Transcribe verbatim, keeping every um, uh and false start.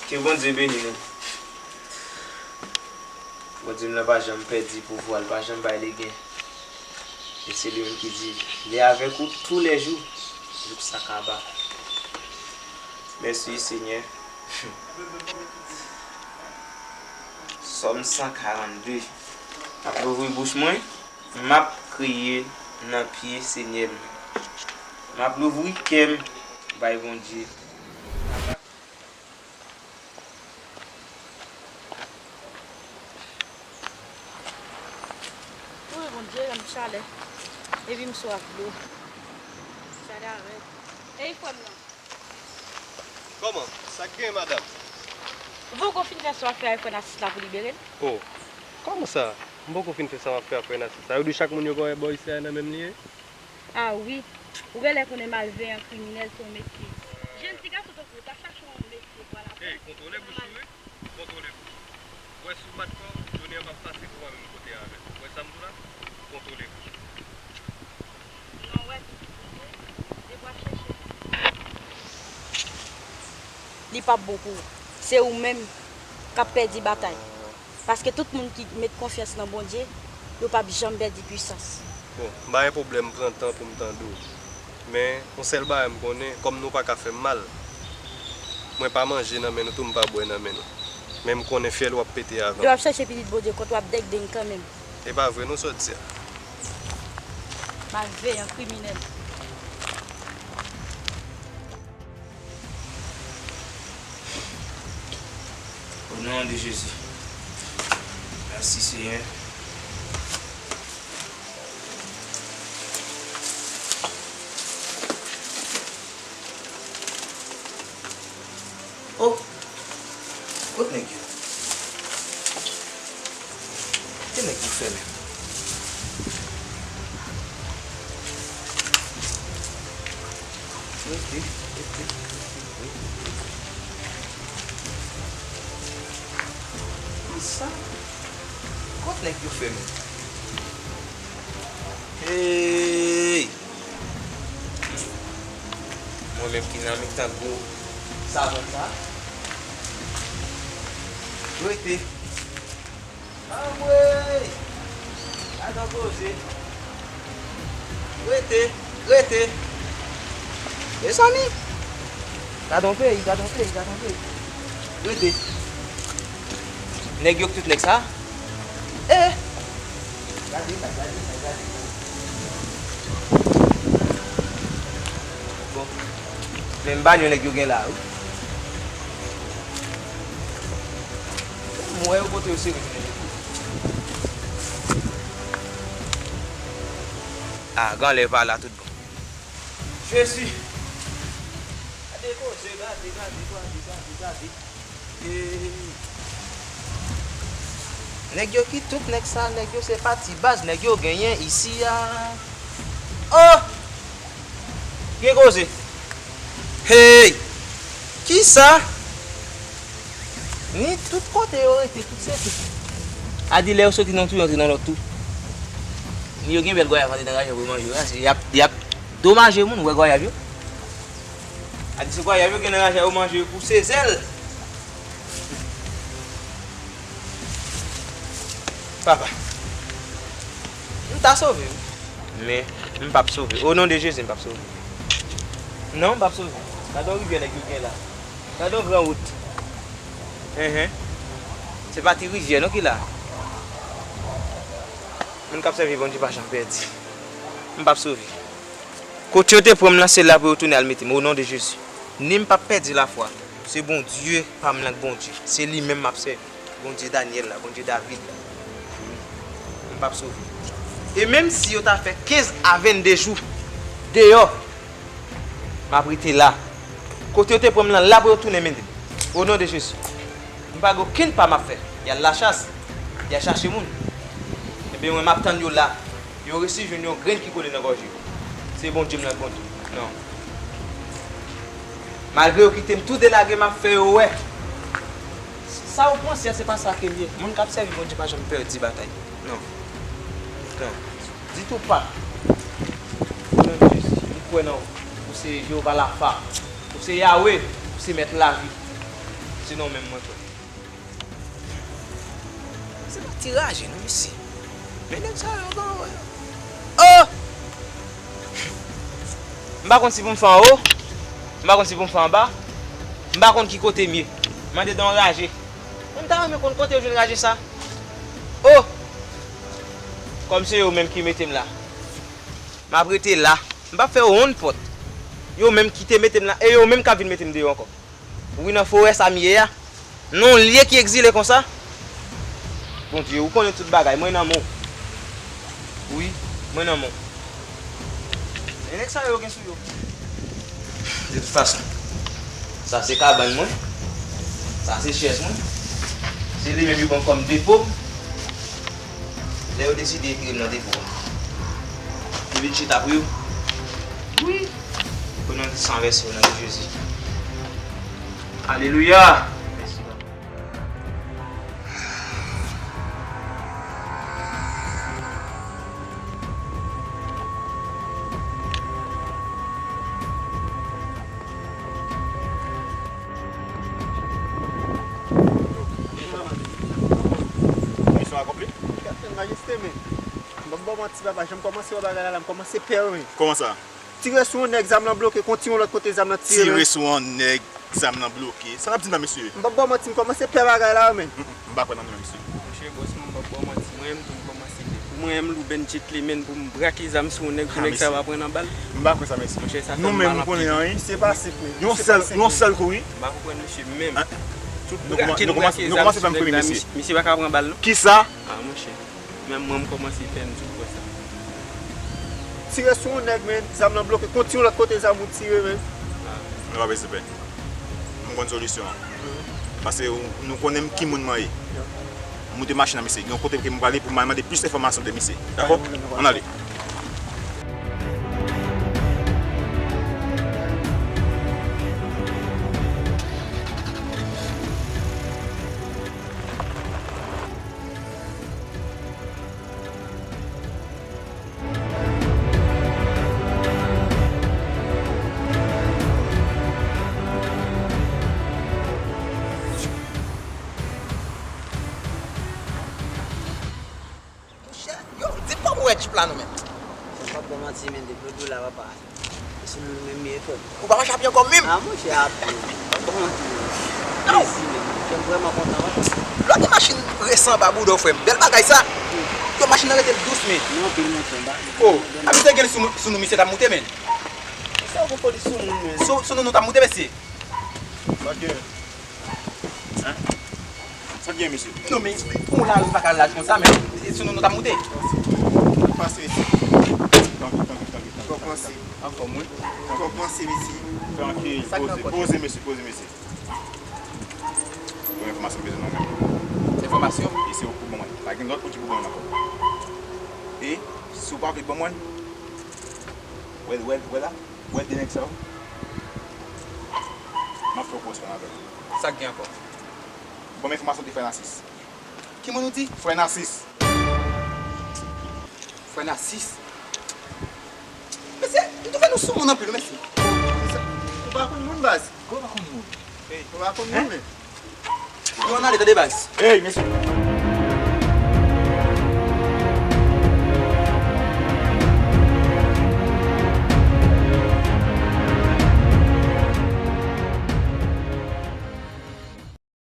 Ke Bondye beni nou. Bondye m nan pa janm pèdi pouvwa l, pa janm bay legen. E se li menm ki di, li avèk ou toulèjou, jouk sa kaba. Mèsi, Senyè. Sòm san karannde. M ap louvri bouch mwen, m ap kriye nan pye Senyè m nan. M ap louvri kè m bay Bondye. Wi, Bondye, rann m chalè. Epi m swaf dlo. Chalè a rèd. Ey, frè m nan. Kòman? Sa k gen, madanm? Ou poko fin fè sa w ap fè avèk frè Nasis la pou libere l? O, kòman sa? M poko fin fè sa m ap fè avèk frè Nasis la. Yo di chak moun yo gen yon bò isi a nan men li ye? A wi. Ou genlè konnen malveyan, kriminèl, se yon metye. Jèn ti gason tankou w ta chache yon metye pou al aprann. Ey, kontwole bouch ou, wi. Kontwole bouch ou. Ou wè si w bat kò w, jounen an p ap pase pou w pa menm kote avè l. Ou wè sa m di w la? Kontwole bouch ou. Non, w wè, pitit Bondye, depi w ap chèche. Li p ap bon pou ou. Se ou menm k ap pèdi batay. Paske tout moun ki met konfyans nan Bondye, yo p ap janm pèdi pwisans. Bon, m pa gen pwoblèm pran tan pou m tande w. Men, yon sèl bagay m konnen, kòm nou pa ka fè m mal, mwen pa manje nan men nou tou, m pa bwè nan men nou. Men m konnen fyèl ou ap pete avan m. Lè w ap chèche pitit Bondye kont w ap dèk deng kanmenm. E pa vre non sa w di a. Malveyan, kriminèl. Au nom de Jésus. Merci, Seigneur. Oh! Kot nèg yo? Kote nèg yo fè menm? Rete, rete, rete, rete. Kisa? Kot nèg yo fè menm? Hey! Mwen menm ki nan mitan gwo savann sa. Rete. Anmwey! Gade yon koze. Rete, rete. Mezanmi! Gade yon peyi, gade yon peyi, gade yon peyi. Rete. Nèg yo k tout nèg sa? Eh! Gade, gade, gade, gade. Bon. Men m pa nyon nèg yo gen la, wi. M wè yo kote yo sere jounen jodi. Ah, Ganlè pa la tout bon. Jezi! Gade koze, gade, gade, gade, gade, gade. Hey. Nèg yo ki tout nèg sa, nèg yo se pa ti baz, nèg yo genyen isi a. Oh! Gen koze. Hey! Kisa? Ni tout kote yo rete, tout se tout. A di lè yo soti nan tou, yo antre nan lòt tou. Ni yo gen bèl gwayav antre nan raje pou yo manje yo. Y ap, y ap domaje moun, ou wè gwayav yo. A di se gwayav yo gen nan raje yo manje yo pou sezèl. Papa. M ta sove wi. Men, m p ap sove. O non de Jezi, m p ap sove. Non, m p ap sove. Gade yon rivyè nèg yo gen la. Gade yon gran wout. Enhen. Se pa ti rivyè non ki la. Moun k ap sèvi Bondye pa janm pèdi. M p ap sove. Kote yo te pran m lan, se la pou yo tounen al mete m, o non de Jezi. Ni m p ap pèdi lafwa. Se Bondye pa m lan k Bondye. Se li menm m ap sèvi. Bondye Danyèl la, Bondye David la. Wi. M p ap sove. E menm si yo ta fè kenz a vennde jou deyò, m ap rete la. Kote yo te pran m lan, la pou yo tounen mete m. O non de Jezi. M pa gen okenn pa m ap fè. Y al lachas. Y al chache moun. Ebyen, mwen, m ap tann yo la. Yo resi jwenn yon grenn ki kole nan gòj yo. Se Bondye m lan k Bondye. Non. Malgre yo kite m tou delage, m ap fè yo wè. Sa ou panse a, se pa sa ke l ye. Moun k ap sèvi Bondye pa janm pèdi batay. Non. Non. Ditou pa. O non de Jezi, m kwè nan ou. Ou se Jewova Rafa. Ou se Yawe. Ou se Mèt lavi. Se nan ou menm mwen kwè. Se pa ti raje non, mesye. Men nèg sa yo, ban wè. Oh! M pa konn si pou m fè anwo. M pa konn si pou m fè anba. M pa konn ki kote m ye. Mande dan yon raje. Mwen, m ta renmen konn kote yo jwenn raje sa. Oh! Kòm se yo menm ki mete m la, m ap rete la. M p ap fè yo wonn pòt. Yo menm ki te mete m la, e yo menm k ap vin mete m deyò ankò. Wi, nan forè sa m ye a. Nan yon lye ki egzile konsa. Bondye, ou konnen tout bagay, mwen nan men w. Wi, mwen nan men w. Men nèg sa yo gen sou yo. De tout fason, sa se kabann mwen. Sa se chèz mwen. Se li menm yo ban m kòm depo. Lè yo deside retire m nan depo a, li vin chita pou yo. Wi. O non de san vèse, o non de Jezi. Alelouya. Mèsi, Papa. Misyon akonpli. Kapten, majeste, men. M p ap ba w manti, papa. Jan m kòmanse wè bagay la, la, m kòmanse pè, wi. Kòman sa? Tire sou yon nèg, zam lan bloke, kontinye yon lòt kote, zam lan tire, men. Tire sou yon nèg, zam lan bloke. Sa n ap di m la, mesye? M p ap ba w manti, m kòmanse pè bagay la, wi, men. M pa kwè nan nou menm, mesye. Monchè, bòs mwen, m p ap ba w manti. Mwen menm tou, m kòmanse pè. Pou mwen menm, lou, benn djit li, men, pou m brake zam sou yon nèg, pou nèg sa pa pran nan bal. M pa kwè sa, mesye. Monchè, sa fè m mal anpil. Nou menm, nou konnen anyen. Misye pasif, men. Yon sèl, yon sèl kou, wi. M pa konprann misye menm. Tout brake nou brake zam sou nèg la, misye, misye pa ka pran bal, non. Kisa? Ah, monchè. Menm mwen, m kòmanse pè, m di w kwè sa. Tire sou yon nèg, men. Zam lan bloke. Kontinye lòt kote zam ou tire, men. Ah. Nou pa bezwen pè. M konn solisyon an. Paske ou, nou konnen m ki moun mwen ye. Moute machin nan, mesye. Gen yon kote ke m prale pou m al mande plis enfòmasyon de misye. Dakò? Ann ale. Monchè, yo, di m kòman w wè djip la non, men. Sa m p ap ba w manti, men, depi w la, papa. Se sou moun menm li ye, frè m. Ou pa mache a pye ankò menm? Ah, monchè, a pye. M ap ba w manti, men. Plezi, men. Monchè, m vrèman kontan, wi. Lòt gen machin resan anba bouda w, frè m. Bèl bagay sa. Yo, machin nan rete l dous, men. Non, anpil monte anba. Oh, a misye gen l sou nou, sou nou, misye t ap moute, men. Sa w gon foli sou moun, men. Sou, sou nou, nou t ap moute, mesye. Sa gen. Hein? Sa k gen, mesye? Non, men, pou yon lari pa ka laj konsa, men, e sou nou, nou t ap moute. Pase isi. Tanki, tanki, tanki, tanki. Kòmanse. Anfòm, wi. Kòmanse, mesye. Tanki, poze, poze, mesye, poze, mesye. Bon enfòmasyon m bezwen nan men w. Enfòmasyon? E se ou k pou ban mwen. Pa gen lòt moun ki pou ban mwen ankò. E si w pa vle ban mwen, wè, wè, wè la. Wè de nèg sa yo. M ap fè w pwospe avè l. Sa k gen ankò? Ban m enfòmasyon de frè Nasis. Ki moun ou di? Frè Nasis. Frè Nasis? Mesye, m twouve nou sou moun anpil, mesye. Ou pa konn moun, baz. Kòman w pa konn moun? Ou pa konn moun, men. Yo, ann ale, tande, baz. Ey, mesye.